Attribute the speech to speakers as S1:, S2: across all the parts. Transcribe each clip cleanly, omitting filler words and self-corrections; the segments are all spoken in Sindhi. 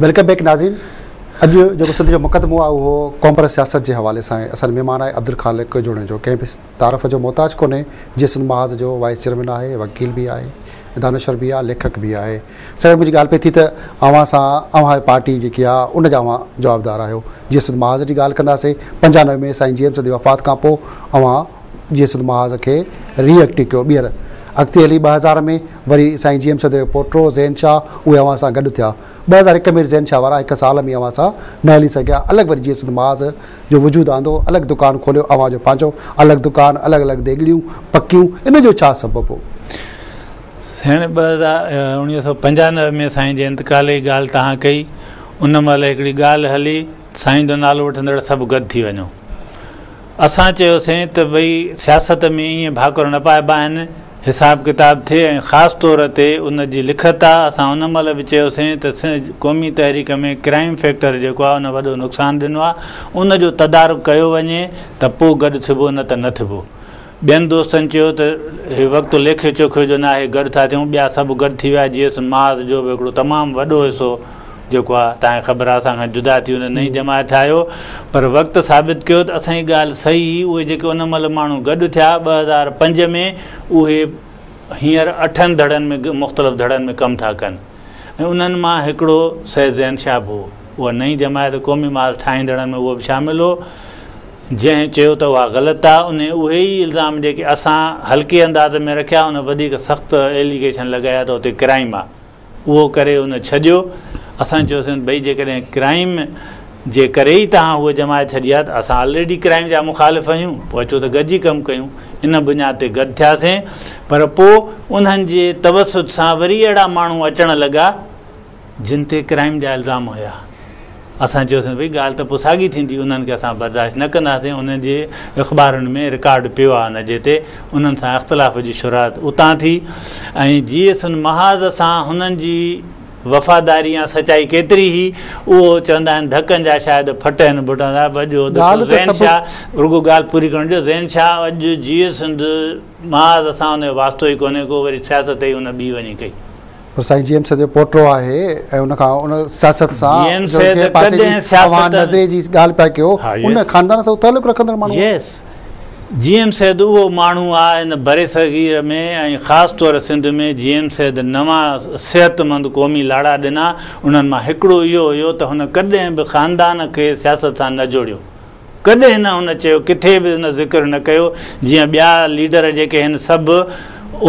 S1: Welcome back ناظرين اڄ جيڪو سنڌ جو مقدمو آهي اهو قومپرست سياست جي حوالي سان آهي اسان جو مهمان آهي عبدالخالق جوڻيجو ڪنهن به تعارف جو محتاج ڪونهي جيئي سنڌ محاذ جو وائيس چيئرمين آهي وڪيل به آهي دانشور به آهي ليکڪ به آهي سر منهنجي ڳالهه پئي ٿي ته اوهان سان اوهان جي پارٽي جيڪي آهي ان جا اوهان جوابدار آهيو جيئي سنڌ محاذ جي ڳالهه ڪنداسين 95 ۾ سائين جي ايم سيد جي وفات کان پوء اوهان جيئي سنڌ محاذ کي ري ايڪٽو ڪيو ٻيهر اڳتي هلي 2000 ۾ وري سائين جي ايم سيد جو پوٽو زين شاهه اهي اوهان سان گڏ ٿيا 2001 ۾ زين شاهه وارا هڪ سال ۾ اوهان سان نه هلي سگهيا الڳ وري جيئي سنڌ محاذ جو وجود آندو الڳ دڪان کوليو اوهان جو پنهنجو الڳ دڪان الڳ الڳ ديڳڙيون پڪيون ان جو ڇا سبب هو؟
S2: سائين 1995 ۾ سائين جي انتقال جي ڳالهه توهان ڪئي ان مهل هڪڙي ڳالهه هلي سائين جو نالو وٺندڙ سڀ گڏ ٿي وڃو اسان چيوسين ته ڀئي سياست ۾ ائين ڀاڪر نه پائبا آهن، حساب ڪتاب ٿئي ۽ خاص طور تي ان جي لکت آ، اسان ان مهل به چيوسين ته قومي تحريڪ ۾ ڪرائيم فيڪٽر جيڪو آ ان وڏو نقصان ڏنو آ، ان جو تدارڪ ڪيو وڃي ته پوء گڏ ٿبو نه ته نه ٿبو. ٻين دوستن چيو ته هي وقت ليکي چوکي جو ناهي گڏ ٿا ٿيون، ٻيا سڀ گڏ ٿي ويا، جيئي سنڌ محاذ جو به هڪڙو تمام وڏو حصو جيڪو آ توهان کي خبر آ اسان کان جدا ٿي ان نئين جماعت ٺاهيو پر وقت ثابت ڪيو ته اسان جي ڳالهه صحيح هئي اهي جيڪي ان مهل ماڻهو گڏ ٿيا 2005 ۾ اهي هينئر اٺن ڌڙن ۾ مختلف ڌڙن ۾ ڪم ٿا ڪن ۽ انهن مان هڪڙو سيد زين شاهه به هو اها نئين جماعت قومي محاذ ٺاهيندڙن ۾ اهو به شامل هو جنهن چيو ته اها غلط آ انهي اهي ئي الزام جيڪي اسان هلڪي انداز ۾ رکيا ان وڌيڪ سخت ايليگيشن لڳايا ته اتي ڪرائيم آ اهو ڪري ان ڇڏيو. اسان چيوسين ته ڀئي جيڪڏهن ڪرائيم جي ڪري ئي توهان هوء جماعت ڇڏي آهي ته اسان آلريڊي ڪرائيم جا مخالف آهيون، پوء اچو ته گڏجي ڪم ڪيون. ان بنياد تي گڏ ٿياسين. پر پوء انهن جي توسط سان وري اهڙا ماڻهو اچڻ لڳا جن تي ڪرائيم جا الزام هيا. اسان چيوسين ڀئي ڳالهه ته پوء ساڳي ٿيندي، انهن کي اسان برداشت نه ڪنداسين، انهن جي اخبارن ۾ رڪارڊ پيو آهي ان جي تي انهن سان اختلاف جي شروعات اتان ٿي ۽ جيئي سنڌ محاذ سان هنن جي وفاداري يا سچائي ڪيتري هئي اهو چوندا آهن ڌڪن جا شاهد ڦٽ آهن ڀٽن صاحب اڄ اهو ڏٺو زين شاهه رڳو ڳالهه پوري ڪرڻ ڏيو زين شاهه اڄ جيئي سنڌ محاذ سان ان جو واسطو ئي ڪونهي ڪو وري سياست ئي ان ٻي وڃي ڪئي.
S1: پر سائين جي ايم سيد جو پوٽو آهي ۽ ان کان ان سياست سان جو جنهن پاسي جي اوهان نظريي جي ڳالهه پيا ڪيو ان خاندان سان تعلق رکندڙ ماڻهو آهي.
S2: يس جي ايم سيد اهو ماڻهو آهي هن برصغير ۾ ۽ خاص طور سنڌ ۾ جي ايم سيد نوان صحتمند قومي لاڙا ڏنا انهن مان هڪڙو اهو هيو ته هن ڪڏهن به خاندان کي سياست سان نه جوڙيو. ڪڏهن نه هن چيو، ڪٿي به هن ذڪر نه ڪيو، جيئن ٻيا ليڊر جيڪي هن سڀ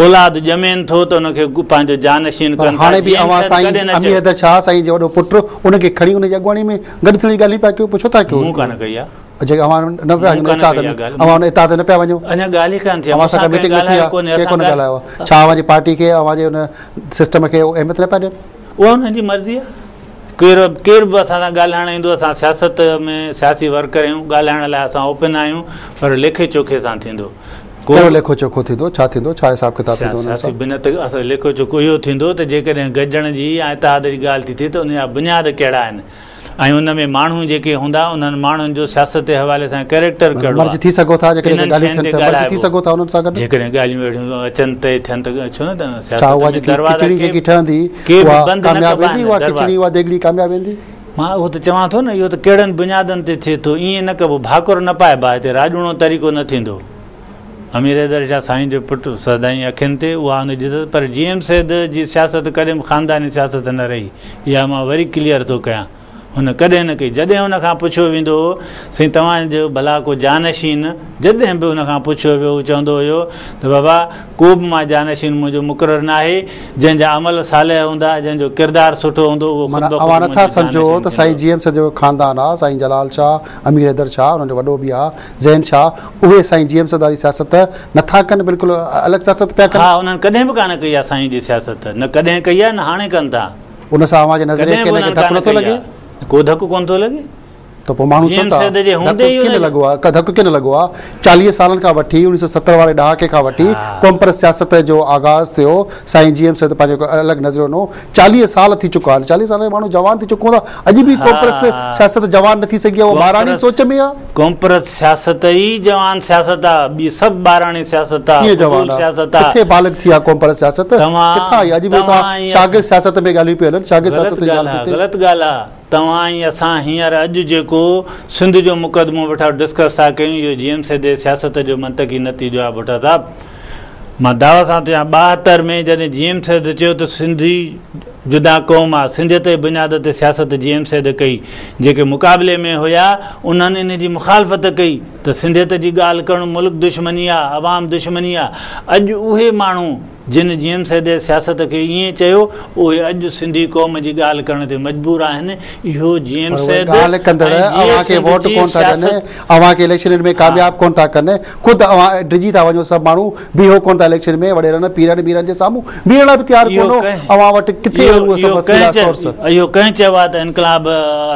S2: اولاد ڄمين ٿو ته ان کي پنهنجو جانشين
S1: پر
S2: ڪن ٿا،
S1: هاڻي به
S2: جي ايم
S1: اوهان
S2: سيد
S1: سائين
S2: ڪڏهن نه
S1: امير
S2: چيو.
S1: حيدر شاهه سائين جو وڏو پٽ ان کي کڻي ان جي اڳواڻي ۾ گڏ ٿيڻ جي ڳالهه پيا ڪيو پوء ڇو ٿا ڪيو؟
S2: مون ڪانه ڪئي آ.
S1: جيڪي اوهان نه پيا
S2: مون
S1: وڃو
S2: ڪانه
S1: اتحاد
S2: ڪئي
S1: ۾
S2: آ ڳالهه.
S1: اوهان ان اتحاد ۾ نه پيا وڃو.
S2: اڃا ڳالهه ئي ڪانه ٿي آ،
S1: اوهان
S2: مون
S1: سان
S2: سان
S1: ڪا
S2: ڪنهن
S1: ميٽنگ نه ٿي
S2: ڳالهايو
S1: آ،
S2: ڪونهي،
S1: ڪنهن
S2: اسان
S1: ڪونه
S2: ڳالهه
S1: ڳالهايو آ. ڇا اوهان جي پارٽي کي اوهان جي ان سسٽم کي اهميت نه پيا ڏين؟
S2: اها انهن جي مرضي آ. ڪير ڪير به اسان سان ڳالهائڻ ايندو اسان سياست ۾ سياسي ورڪر آهيون ڳالهائڻ لاء اسان اوپن آهيون پر ليکي چوکي سان ٿيندو ڪو
S1: ڪهڙو ليکو چوکو ٿيندو ڇا ٿيندو ڇا حساب ڪتاب ٿيندو انهن
S2: سياسي
S1: سان؟
S2: بنياد اسان ليکو چوکو اهو ٿيندو ته جيڪڏهن گڏجڻ جي يا اتحاد جي ڳالهه ٿي ٿئي ته ان جا بنياد ڪهڙا آهن ۽ ان ۾ ماڻهو جيڪي هوندا انهن ماڻهن جو سياست جي حوالي سان ڪيريڪٽر
S1: معنيٰ
S2: ڪهڙو
S1: مرج
S2: آهي
S1: ٿي سگهو ٿا جيڪڏهن
S2: انهن
S1: ڳالهيون
S2: شين
S1: ٿين
S2: تي
S1: ته مرج ٿي
S2: ڳالهائبو
S1: سگهو ٿا انهن سان گڏ؟
S2: جيڪڏهن ڳالهيون اهڙيون اچن طئي ٿين ته ڇو نه ته
S1: ڇا
S2: سياست
S1: اها
S2: ۾
S1: جيڪي
S2: دروازا
S1: کچڙي
S2: ڪي
S1: جيڪي ٺهندي
S2: ڪي به
S1: اها
S2: بند نه
S1: ڪامياب
S2: ڪبا
S1: ويندي
S2: آهن
S1: اها کچڙي
S2: دروازا
S1: اها ديڳڙي ڪامياب ويندي؟
S2: مان اهو ته چوان ٿو نه اهو ته ڪهڙن بنيادن تي ٿئي ٿو ائين نه ڪبو ڀاڪر نه پائبا هتي راڄوڻو طريقو نه ٿيندو امير حيدر شاهه سائين جو پٽ سدائين اکين تي اها ان جي عزت پر جي ايم سيد جي سياست ڪڏهن به خانداني سياست نه رهي اها مان وري ڪليئر ٿو ڪيان هن ڪڏهن نه ڪئي. جڏهن هن کان پڇيو ويندو هو، سائين توهان جو ڀلا ڪو جانشين؟ جڏهن به هن کان پڇيو ويو هو چوندو هيو ته بابا ڪو به مان جانشين منهنجو مقرر ناهي، جنهن جا عمل صالح هوندا، جنهن جو ڪردار سٺو هوندو اهو خود
S1: معنيٰ
S2: بخود
S1: اوهان نٿا
S2: منهنجو
S1: سمجهو
S2: جانشين
S1: ته سائين
S2: ٿيندو.
S1: جي ايم سيد جو خاندان آ، سائين جلال شاهه، امير حيدر شاهه انهن جو وڏو به آ، زين شاهه، اهي سائين جي ايم سيد واري سياست نٿا ڪن بلڪل الڳ سياست پيا ڪن.
S2: ها انهن ڪڏهن به ڪانه ڪئي آ سائين جي سياست، نه ڪڏهن ڪئي آ نه هاڻي ڪن ٿا.
S1: ان سان اوهان جي نظريي
S2: ڪڏهن
S1: کي
S2: به
S1: ان کي
S2: انهن
S1: ڌڪ
S2: ڪانه
S1: نٿو
S2: ڪئي
S1: لڳي؟
S2: آ. ڪو ڌڪ ڪونه ٿو لڳي.
S1: ته پوء ماڻهو
S2: جي
S1: ڇو
S2: ايم
S1: ٿا
S2: سيد جي
S1: ڌڪ
S2: هوندي ئي
S1: ڪين
S2: ان
S1: لڳو آ ڌڪ ڪين لڳو آ 40 سالن کان وٺي 1970 واري ڏهاڪي کان وٺي قومپرست سياست جو آغاز ٿيو سائين جي ايم سيد پنهنجو هڪ الڳ نظريو ڏنو 40 سال ٿي چڪا آهن 40 سال ۾ ماڻهو جوان ٿي چڪو هوندا اڄ به قومپرست سياست جوان نه ٿي سگهي آ اها ٻاراڻي سوچ ۾ آ.
S2: قومپرست سياست ئي جوان سياست آ ٻي سڀ ٻاراڻي سياست آ
S1: ڪيئن جوان
S2: فضول
S1: آ
S2: سياست آ.
S1: ڪٿي بالغ ٿي آ قومپرست سياست ڪٿان آئي اڄ به توهان شاگرد سياست ۾ ڳالهيون پيون هلن شاگرد
S2: غلط
S1: سياست جي
S2: ڳالهه
S1: ڳالهه
S2: آ
S1: پئي ٿئي.
S2: غلط ڳالهه آ. توهان ۽ اسان هينئر اڄ جيڪو سنڌ جو مقدمو ويٺا ڊسڪس ٿا ڪيون اهو جي ايم سيد جي سياست جو منطقي نتيجو آهي ڀٽا صاحب مان دعويٰ سان ٿو چوان 72 ۾ جڏهن جي ايم سيد چيو ته سنڌي جدا قوم آ سنڌيت جي بنياد تي سياست جي ايم سيد ڪئي جيڪي مقابلي ۾ هيا انهن ان جي مخالفت ڪئي ته سنڌيت جي ڳالهه ڪرڻ ملڪ دشمني آ عوام دشمني آ اڄ اهي ماڻهو جن جي ايم سيد جي سياست کي ائين چيو، اهي اڄ سنڌي قوم جي ڳالهه ڪرڻ تي مجبور آهن. اهو جي ايم
S1: پر اهي
S2: سيد
S1: ڳالهه ڪندڙ
S2: ۽ جي
S1: اوهان کي
S2: سنڌ
S1: ووٽ
S2: جي
S1: ڪونه ٿا ڏين،
S2: سياست.
S1: اوهان کي اليڪشنن ۾ ڪامياب ڪونه ٿا ڪن، خود اوهان ڊڄي ٿا وڃو، سڀ ماڻهو بيهو ڪونه ٿا اليڪشن ۾ وڏيرن، پيرن ميرن جي سامهون بيهڻ لاء به تيار
S2: اهو
S1: ڪونه
S2: ڪنهن
S1: اوهان وٽ ڪٿي
S2: اهو
S1: اهي سڀ
S2: اهو
S1: وسيلا
S2: ڪنهن چيو
S1: سورس.
S2: اهو ڪنهن چيو آهي ته انقلاب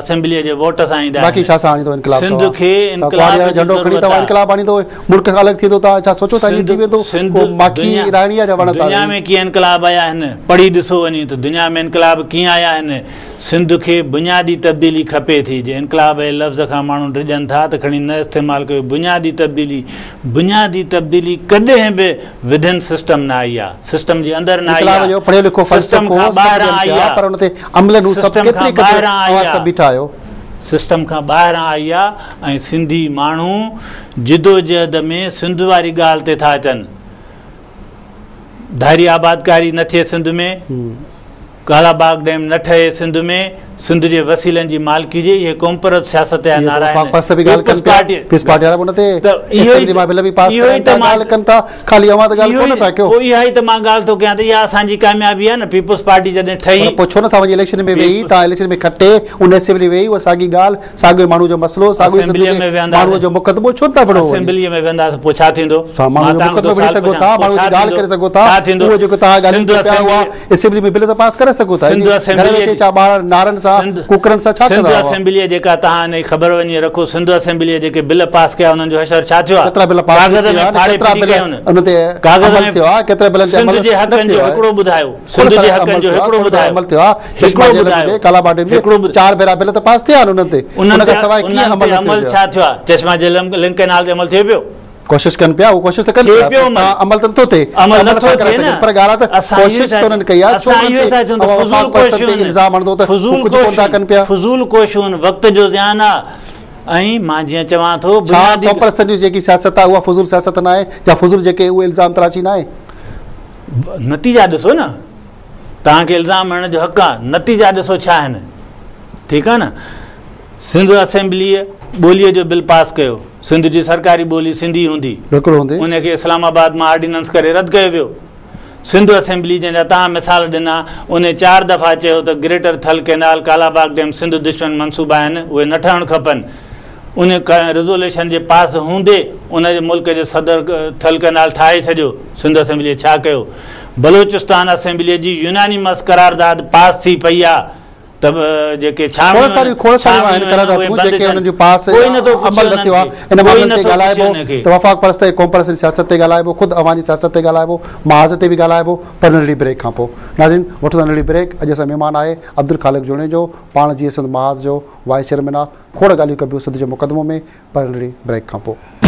S2: اسيمبليء جي ووٽ سان ايندا
S1: باقي
S2: آهن.
S1: ڇا سان آڻيندو انقلاب
S2: سنڌ
S1: توهان؟
S2: کي
S1: توهان ڪهاڙي
S2: انقلاب
S1: وارو
S2: جي
S1: جهنڊو کڻي
S2: ضرورت
S1: توهان
S2: آهي.
S1: انقلاب آڻيندو ملڪ کان الڳ ٿيندو توهان ڇا سوچو ٿا ائين
S2: سنڌ
S1: ٿي ويندو
S2: سنڌ
S1: ڪو ماکي
S2: دنيا
S1: راڻي آ جا وڻ تان
S2: دنيا
S1: لهي.
S2: ۾ ڪيئن انقلاب آيا آهن پڙهي ڏسو وڃي ته دنيا ۾ انقلاب ڪيئن آيا آهن سنڌ کي بنيادي تبديلي کپي ٿي جي انقلاب جي لفظ کان ماڻهو ڊڄن ٿا ته کڻي نه استعمال ڪيو بنيادي تبديلي بنيادي تبديلي ڪڏهن به ودن سسٽم نه آئي آ سسٽم جي اندر نه آئي
S1: انقلاب
S2: آ
S1: جو پڙهيو لکيو
S2: سسٽم
S1: فلسفو
S2: کان
S1: سڀ
S2: ٻاهران
S1: ڏين
S2: آئي
S1: پيا
S2: آ
S1: پر ان تي عملن هو سڀ
S2: سسٽم
S1: ڪيتري
S2: کان
S1: قدر
S2: ٻاهران آئي
S1: اوهان
S2: آ
S1: سڀ بيٺا آهيو.
S2: سسٽم کان ٻاهران آئي آ ۽ سنڌي ماڻهو جدوجهد ۾ سنڌ واري ڳالهه تي ٿا اچن. ڌاري آبادڪاري نه ٿئي سنڌ ۾، ڪالا باغ ڊيم نه ٺهي سنڌ ۾، سنڌ جي وسيلن جي مالڪي جي اهي قومپرست سياست جا
S1: اهي ته
S2: نعرا
S1: وفاق
S2: آهن.
S1: پرست به ڳالهه ڪن
S2: پيپلز
S1: پيا،
S2: پارٽي
S1: پيپلز پارٽي وارا به ان تي
S2: ته اهو ئي
S1: اسيمبلي مان بل به پاس
S2: اهو ئي
S1: ڪرائين
S2: ته
S1: ٿا
S2: مان
S1: ڳالهه ڪن ٿا خالي اوهان ته ڳالهه
S2: اهو
S1: ڪونه
S2: ئي
S1: پيا ڪيو.
S2: پوء اها ئي ته مان ڳالهه ٿو ڪيان ته اها اسان جي ڪاميابي آهي نه پيپلز پارٽي جڏهن ٺهي
S1: پر پوء ڇو نه ٿا وڃي اليڪشن ۾ ويهي توهان اليڪشن ۾ کٽي ان اسيمبلي ويهي اها ساڳي ڳالهه ساڳيو ماڻهو جو مسئلو، ساڳيو ئي سنڌ
S2: اسيمبليء
S1: جي
S2: ۾
S1: ماڻهوء
S2: ويهنداسين
S1: جو مقدمو ڇو نٿا وڙهو وڃي؟
S2: اسيمبليء ۾ ويهنداسين پوء ڇا ٿيندو؟
S1: سا
S2: مان
S1: ماڻهوء جو
S2: توهان کان
S1: مقدمو
S2: ٿو
S1: وڙهي
S2: سوال
S1: سگهو
S2: پڇان
S1: ٿا،
S2: پوء
S1: ماڻهوء
S2: ڇا
S1: جي ڳالهه
S2: ٿيندو؟
S1: ڪري سگهو ٿا،
S2: ڇا ٿيندو؟
S1: اهو جيڪو توهان ڳالهيون
S2: سنڌ
S1: ڪيو پيا اها
S2: اسيمبليء
S1: اسيمبلي ۾ بل ته پاس ڪري سگهو ٿا،
S2: سنڌ
S1: ائين گهر
S2: اسيمبليء
S1: ويٺي
S2: جي
S1: ڇا ٻار نعرن سان
S2: سنڌ
S1: ڪوڪرن سان ڇا
S2: سنڌ
S1: ڪندا هئا؟
S2: اسيمبليء جيڪا توهان ان جي خبر وڃي رکو سنڌ اسيمبليء جيڪي بل پاس ڪيا انهن جو حشر ڇا ٿيو آهي؟
S1: ڪيترا بل پاس
S2: ڪاغذ
S1: ٿي
S2: ۾
S1: ويا آهن،
S2: ڦاڙي
S1: ڪيترا
S2: ڦٽي
S1: بل
S2: ڪيا آهن
S1: ان تي
S2: ڪاغذ
S1: عمل
S2: ۾
S1: ٿيو آهي، ڪيترا بلن تي
S2: سنڌ
S1: عمل
S2: جي
S1: نه
S2: حقن
S1: ٿيو
S2: جو
S1: آهي.
S2: هڪڙو ٻڌايو
S1: کوڙ
S2: سنڌ جي
S1: سارا
S2: حقن
S1: عمل
S2: جو
S1: ٿيو آهي،
S2: هڪڙو
S1: کوڙ سارا
S2: ٻڌايو
S1: عمل ٿيو آهي، چشما
S2: هڪڙو
S1: جهلم
S2: ٻڌايو
S1: هجي، ڪالاباغ ڊيم
S2: هڪڙو
S1: هجي، چار ڀيرا بل ته پاس ٿيا آهن انهن تي، ان
S2: انهن
S1: کان
S2: تي
S1: سواء ڪيئن
S2: انهن
S1: عمل
S2: تي
S1: نه ٿيو
S2: عمل
S1: پيو؟
S2: ڇا ٿيو آهي؟ چشما جهلم لنڪ ڪئنال تي عمل ٿئي پيو؟
S1: ڪوشش ڪن پيا، اهو ڪوشش ته ڪن
S2: ٿئي
S1: پيا،
S2: پيو
S1: پر
S2: عمل
S1: تان عمل ته نٿو ٿئي،
S2: عمل
S1: عمل
S2: نٿو
S1: نٿا ڪرائي
S2: ٿئي
S1: سگهن،
S2: نه
S1: پر ڳالهه آهي ته
S2: اسان اهو
S1: ڪوشش
S2: ٿا
S1: ته انهن ڪئي آهي، ڇو
S2: اسان
S1: انهن
S2: اهو
S1: تي
S2: ٿا چئون ته
S1: اوهان
S2: فضول
S1: وفاق پرستن تي
S2: ڪوششون
S1: الزام هڻندو ته هو
S2: فضول
S1: ڪجهه ڪونه ٿا
S2: ڪوششون
S1: ڪن پيا.
S2: فضول ڪوششون وقت جو زيان آهي ۽ مان جيئن چوان ٿو
S1: ڇا
S2: بنيادي
S1: قومپرستن جي جيڪي سياست آهي اها فضول سياست ناهي جا فضول جيڪي اهي الزام تراشي ناهي؟
S2: نتيجا ڏسو نه توهان کي الزام هڻڻ جو حق آهي نتيجا ڏسو ڇا آهن ٺيڪ آهي نه سنڌ اسيمبليء ٻوليء جو بل پاس ڪيو سنڌ جي سرڪاري ٻولي سنڌي هوندي
S1: بلڪل هوندي
S2: ان کي اسلام آباد مان آرڊيننس ڪري رد ڪيو ويو سنڌ اسيمبلي جنهن جا توهان مثال ڏنا ان چار دفعا چيو ته greater Thal canal Kala Bagh dam Sindh دشمن منصوبا آهن اهي نه ٺهڻ کپن ان ريزوليشن جي پاس هوندي ان جي ملڪ جي صدر ٿل ڪئنال ٺاهي ڇڏيو. سنڌ اسيمبليء ڇا ڪيو؟ بلوچستان اسيمبليء جي يونانيمس قرارداد پاس ٿي پئي آ ته جيڪي
S1: کوڙ
S2: ڇانوڻيون
S1: ساريون کوڙ ساريون آهن
S2: ڇانوڻيون آهن اهي
S1: قراردادون
S2: بند
S1: جيڪي
S2: ٿين.
S1: انهن جون پاس
S2: ڪوئي نٿو پڇي
S1: عمل نه
S2: انهن
S1: ٿيو آ.
S2: کي.
S1: ان
S2: ڪوئي
S1: معاملن تي
S2: نٿو پڇي
S1: ڳالهائبو
S2: انهن کي.
S1: ته وفاق پرست ۽ قوم پرست جي سياست تي ڳالهائبو، خود اوهان جي سياست تي ڳالهائبو، محاذ تي به ڳالهائبو پر ننڍڙي بريڪ کان پوء. ناظرين وٺون ٿا ننڍڙي بريڪ. اڄ اسان جو مهمان آهي عبدالخالق جوڻيجو پاڻ جيئي سنڌ محاذ جو وائيس چيئرمين آ. کوڙ ڳالهيون ڪبيون سنڌ جي مقدمو ۾ پر ننڍڙي بريڪ کان پوء.